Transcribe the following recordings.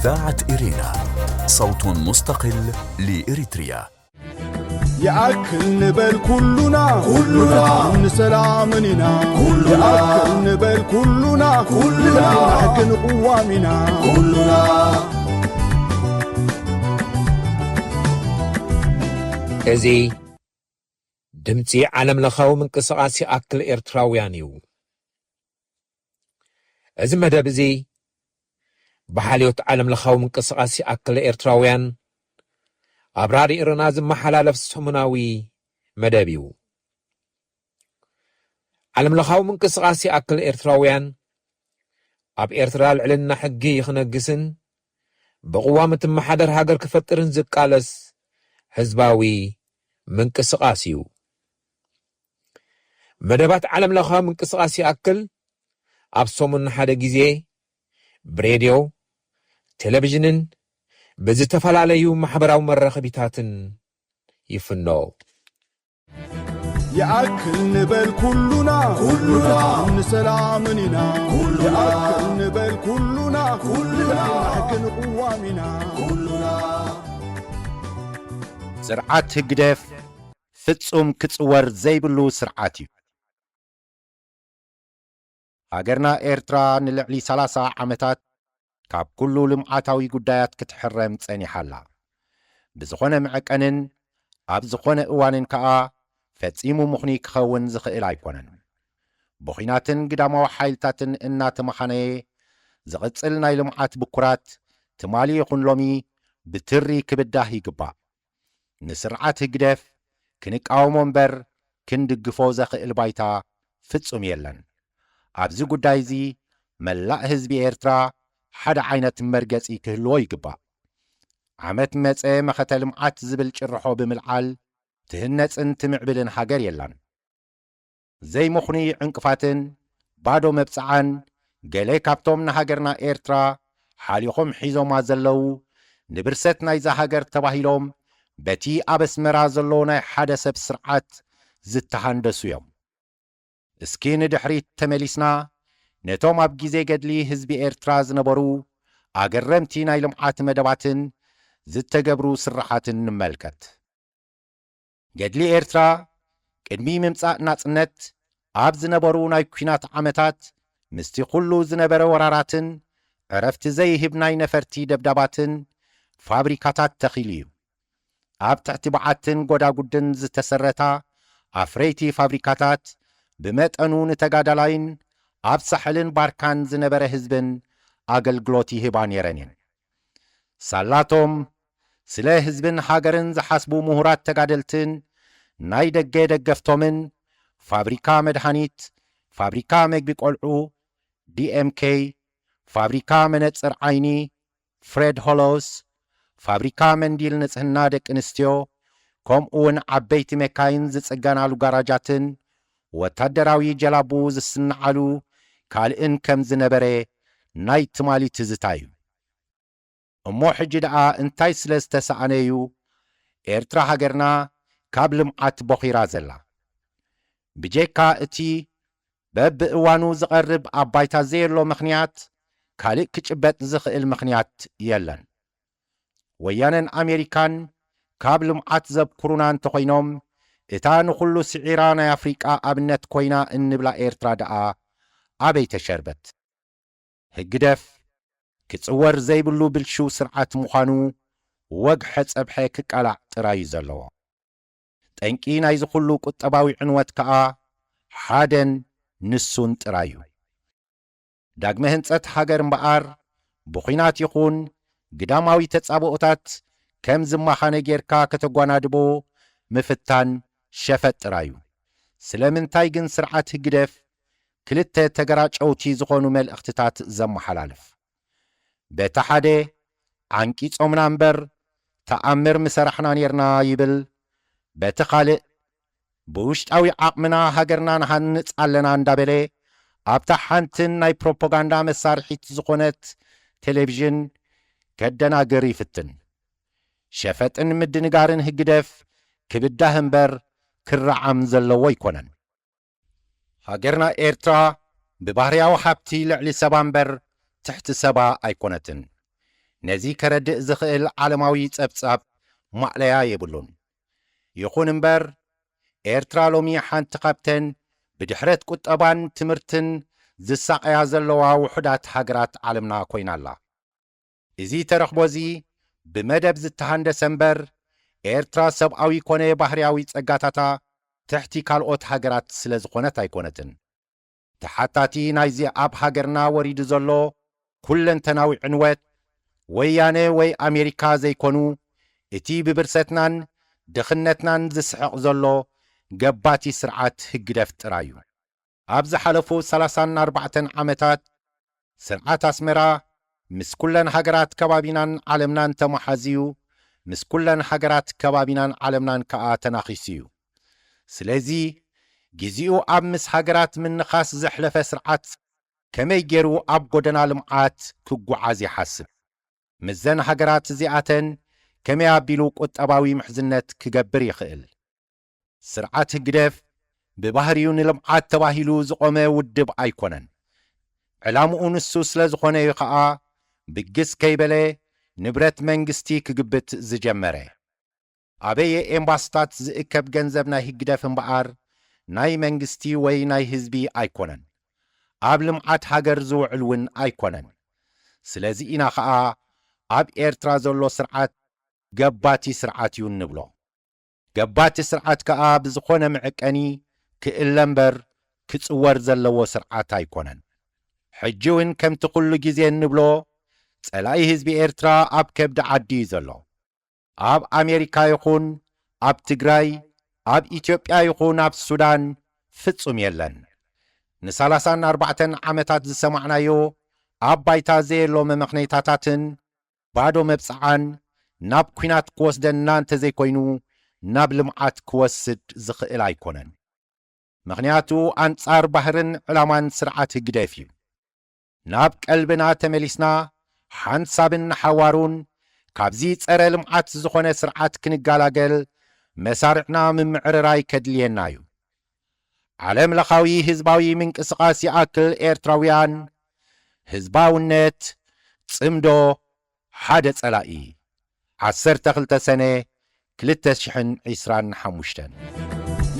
إذاعة إرينا، صوت مستقل لإريتريا. يأكل نبل كلنا، كلنا. نسلام نينا. كلنا. يأكل نبل كلنا، كلنا. نحكي نقوامنا. كلنا. እዚ ድምጺ ዓለምለኻዊ ምንቅስቓስ ይኣክል ኤርትራውያን እዩ። እዚ መደብ እዚ ብሓልዮት ዓለምለኻዊ ምንቅስቓስ ይኣክል ኤርትራውያን ኣብ ራድዮ ኤረና ዝመሓላለፍ ሰሙናዊ መደብ እዩ። ዓለምለኻዊ ምንቅስቓስ ይኣክል ኤርትራውያን ኣብ ኤርትራ ልዕልና ሕጊ ክነግስን ብቕዋም እትመሓደር ሃገር ክፈጥርን ዝቃለስ ህዝባዊ ምንቅስቓስ እዩ። መደባት ዓለምለኻዊ ምንቅስቓስ ይኣክል ኣብ ሰሙን ሓደ ግዜ ብሬድዮ፣ ቴሌቪዥንን ብዝተፈላለዩ ማሕበራዊ መራኸቢታትን ይፍኖ። يأكل نبل كلنا، كلنا. نسلام نينا. كلنا. يأكل نبل كلنا، كلنا. نحكي نقوامنا. كلنا. ስርዓት ህግደፍ ፍጹም ክጽወር ዘይብሉ ስርዓት እዩ። ሃገርና ኤርትራ ንልዕሊ ሰላሳ ዓመታት ካብ ኩሉ ልምዓታዊ ጉዳያት ክትሕረም ጸኒሓ ኣላ። ብዝኾነ መዐቀንን ኣብ ዝኾነ እዋንን ከኣ ፈጺሙ ምኽኑይ ክኸውን ዝኽእል ኣይኮነን። ብኹናትን ግዳማዊ ሓይልታትን እናተመኻነየ ዝቕጽል ናይ ልምዓት ብኩራት ትማሊ ይኹን ሎሚ ብትሪ ክብዳህ ይግባእ። ንስርዓት ህግደፍ ክንቃወሞ እምበር ክንድግፎ ዘኽእል ባይታ ፍጹም የለን። ኣብዚ ጉዳይ እዚ መላእ ህዝቢ ኤርትራ ሓደ ዓይነት መርገጺ ክህልዎ ይግባእ። ዓመት መጸ መኸተ ልምዓት ዝብል ጭርሖ ብምልዓል ትህነጽን ትምዕብልን ሃገር የላን። ዘይምኽኑይ ዕንቅፋትን ባዶ መብጽዓን ገለ ካብቶም ንሃገርና ኤርትራ ሓሊኾም ሒዞማ ዘለዉ ንብርሰት ናይዛ ሃገር ተባሂሎም በቲ ኣብ ኣስመራ ዘሎ ናይ ሓደ ሰብ ስርዓት ዝተሃንደሱ እዮም። እስኪ ንድሕሪት ተመሊስና ነቶም ኣብ ግዜ ገድሊ ህዝቢ ኤርትራ ዝነበሩ ኣገረምቲ ናይ ልምዓት መደባትን ዝተገብሩ ስራሓትን ንመልከት። ገድሊ ኤርትራ ቅድሚ ምምጻእ ናጽነት ኣብ ዝነበሩ ናይ ኲናት ዓመታት ምስቲ ኩሉ ዝነበረ ወራራትን ዕረፍቲ ዘይህብ ናይ ነፈርቲ ደብዳባትን ፋብሪካታት ተኺሉ እዩ። ኣብ ትሕቲ በዓትን ጎዳጉድን ዝተሰረታ ኣፍረይቲ ፋብሪካታት ብመጠኑ ንተጋዳላይን ኣብ ሳሕልን ባርካን ዝነበረ ህዝብን ኣገልግሎት ይህባ ነይረን እየን። ሳላቶም ስለ ህዝብን ሃገርን ዝሓስቡ ምሁራት ተጋደልትን ናይ ደገ ደገፍቶምን ፋብሪካ መድሃኒት፣ ፋብሪካ መግቢ ቆልዑ፣ ዲ ኤም ኬ፣ ፋብሪካ መነጽር ዓይኒ፣ ፍሬድ ሆሎስ፣ ፋብሪካ መንዲል ንጽህና ደቂ ኣንስትዮ፣ ከምኡ እውን ዓበይቲ መካይን ዝጽገናሉ ጋራጃትን ወታደራዊ ጀላቡ ዝስንዓሉ ካልእን ከም ዝነበረ ናይ ትማሊ ትዝታ እዩ። እሞ ሕጂ ደኣ እንታይ ስለ ዝተሳእነ እዩ ኤርትራ ሃገርና ካብ ልምዓት ቦኺራ ዘላ? ብጀካ እቲ በብእዋኑ ዝቐርብ ኣብ ባይታ ዘየሎ ምኽንያት፣ ካልእ ክጭበጥ ዝኽእል ምኽንያት የለን። ወያነን ኣሜሪካን ካብ ልምዓት ዘብኩሩና እንተኾይኖም፣ እታ ንኹሉ ስዒራ ናይ ኣፍሪቃ ኣብነት ኮይና እንብላ ኤርትራ ደኣ ኣበይ ተሸርበት? ህግደፍ ክጽወር ዘይብሉ ብልሽው ስርዓት ምዃኑ ወግሐ ጸብሐ ክቃላዕ ጥራይ እዩ ዘለዎ። ጠንቂ ናይዚ ኩሉ ቁጠባዊ ዕንወት ከኣ ሓደን ንሱን ጥራይ እዩ። ዳግመ ህንጸት ሃገር እምበኣር ብኹናት ይኹን ግዳማዊ ተጻብኦታት ከም ዝማኻነ ጌርካ ከተጓናድቦ ምፍታን ሸፈጥ ጥራይ እዩ። ስለምንታይ ግን ስርዓት ህግደፍ ክልተ ተገራጨውቲ ዝኾኑ መልእኽትታት ዘመሓላልፍ? በቲ ሓደ ዓንቂጾምና እምበር ተኣምር ምሰራሕና ኔርና ይብል፣ በቲ ካልእ ብውሽጣዊ ዓቕምና ሃገርና ንሃንጽ ኣለና እንዳበለ ኣብታ ሓንትን ናይ ፕሮፓጋንዳ መሳርሒት ዝኾነት ቴሌቪዥን ከደናግር ይፍትን። ሸፈጥን ምድንጋርን ህግደፍ ክብዳህ እምበር ክረዓም ዘለዎ ኣይኮነን። ሃገርና ኤርትራ ብባህርያዊ ሃብቲ ልዕሊ ሰባ እምበር ትሕቲ ሰባ ኣይኮነትን። ነዚ ከረድእ ዝኽእል ዓለማዊ ጸብጻብ ማእለያ የብሉን። ይኹን እምበር፣ ኤርትራ ሎሚ ሓንቲ ካብተን ብድሕረት ቁጠባን ትምህርትን ዝሳቐያ ዘለዋ ውሑዳት ሃገራት ዓለምና ኮይና ኣላ። እዚ ተረኽቦ እዚ ብመደብ ዝተሃንደሰ እምበር፣ ኤርትራ ሰብኣዊ ኮነ ባህርያዊ ጸጋታታ ትሕቲ ካልኦት ሃገራት ስለ ዝኾነት ኣይኮነትን። ተሓታቲ ናይዚ ኣብ ሃገርና ወሪዱ ዘሎ ኩለንተናዊ ዕንወት፣ ወያነ ወይ ኣሜሪካ ዘይኮኑ፣ እቲ ብብርሰትናን ድኽነትናን ዝስሕቕ ዘሎ ገባቲ ስርዓት ህግደፍ ጥራይ እዩ። ኣብ ዝሓለፉ ሰላሳን ኣርባዕተን ዓመታት፣ ስርዓት ኣስመራ ምስ ኩለን ሃገራት ከባቢናን ዓለምናን ተመሓዝዩ፣ ምስ ኩለን ሃገራት ከባቢናን ዓለምናን ከኣ ተናኺሱ እዩ። ስለዚ፣ ግዜኡ ኣብ ምስ ሃገራት ምንኻስ ዘሕለፈ ስርዓት ከመይ ገይሩ ኣብ ጎደና ልምዓት ክጓዓዝ ይሓስብ? ምስዘን ሃገራት እዚኣተን ከመይ ኣቢሉ ቁጠባዊ ምሕዝነት ክገብር ይኽእል? ስርዓት ህግደፍ ብባህሪኡ ንልምዓት ተባሂሉ ዝቖመ ውድብ ኣይኮነን። ዕላምኡ ንሱ ስለ ዝኾነ እዩ ኸኣ ብግስ ከይበለ ንብረት መንግስቲ ክግብት ዝጀመረ። ኣበየ ኤምባስታት ዝእከብ ገንዘብ ናይ ህግደፍ እምበኣር ናይ መንግስቲ ወይ ናይ ህዝቢ ኣይኮነን። ኣብ ልምዓት ሃገር ዝውዕል እውን ኣይኮነን። ስለዚ ኢና ኸኣ ኣብ ኤርትራ ዘሎ ስርዓት ገባቲ ስርዓት እዩ እንብሎ። ገባቲ ስርዓት ከኣ ብዝኾነ መዐቀኒ ክእለ እምበር ክጽወር ዘለዎ ስርዓት ኣይኮነን። ሕጂ እውን ከምቲ ኩሉ ግዜ እንብሎ፣ ጸላኢ ህዝቢ ኤርትራ ኣብ ከብዲ ዓዲ እዩ ዘሎ። ኣብ ኣሜሪካ ይኹን ኣብ ትግራይ፣ ኣብ ኢትዮጵያ ይኹን ኣብ ሱዳን ፍጹም የለን። ንሰላሳን ኣርባዕተን ዓመታት ዝሰማዕናዮ ኣብ ባይታ ዘየሎ መመኽነይታታትን ባዶ መብጽዓን ናብ ኲናት ክወስደና እንተዘይኮይኑ፣ ናብ ልምዓት ክወስድ ዝኽእል ኣይኮነን። ምኽንያቱ ኣንጻር ባህርን ዕላማን ስርዓት ህግደፍ እዩ። ናብ ቀልብና ተመሊስና፣ ሓንሳብን ንሓዋሩን ካብዚ ጸረ ልምዓት ዝኾነ ስርዓት ክንገላገል መሳርዕና ምምዕርራይ ከድልየና እዩ። ዓለም ለኻዊ ህዝባዊ ምንቅስቓስ ይኣክል ኤርትራውያን፣ ህዝባውነት፣ ጽምዶ፣ ሓደ ጸላኢ። ዓሰርተ ክልተ ሰነ ክልተ ሽሕን ዕስራን ሓሙሽተን።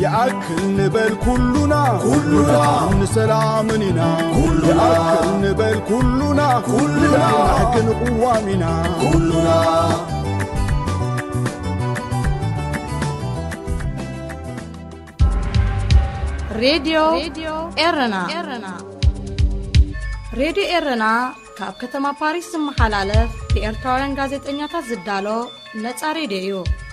ይኣክል ንበል ኩሉና፣ ኩሉና፣ ንሰላምን ኢና። ኩሉና። ይኣክል ንበል ኩሉና፣ ኩሉና፣ ንሕግን ቅዋም ኢና። ኩሉና። ሬድዮ ኤረና። ሬድዮ ኤረና ካብ ከተማ ፓሪስ ዝመሓላለፍ ብኤርትራውያን ጋዜጠኛታት ዝዳሎ ነጻ ሬድዮ እዩ።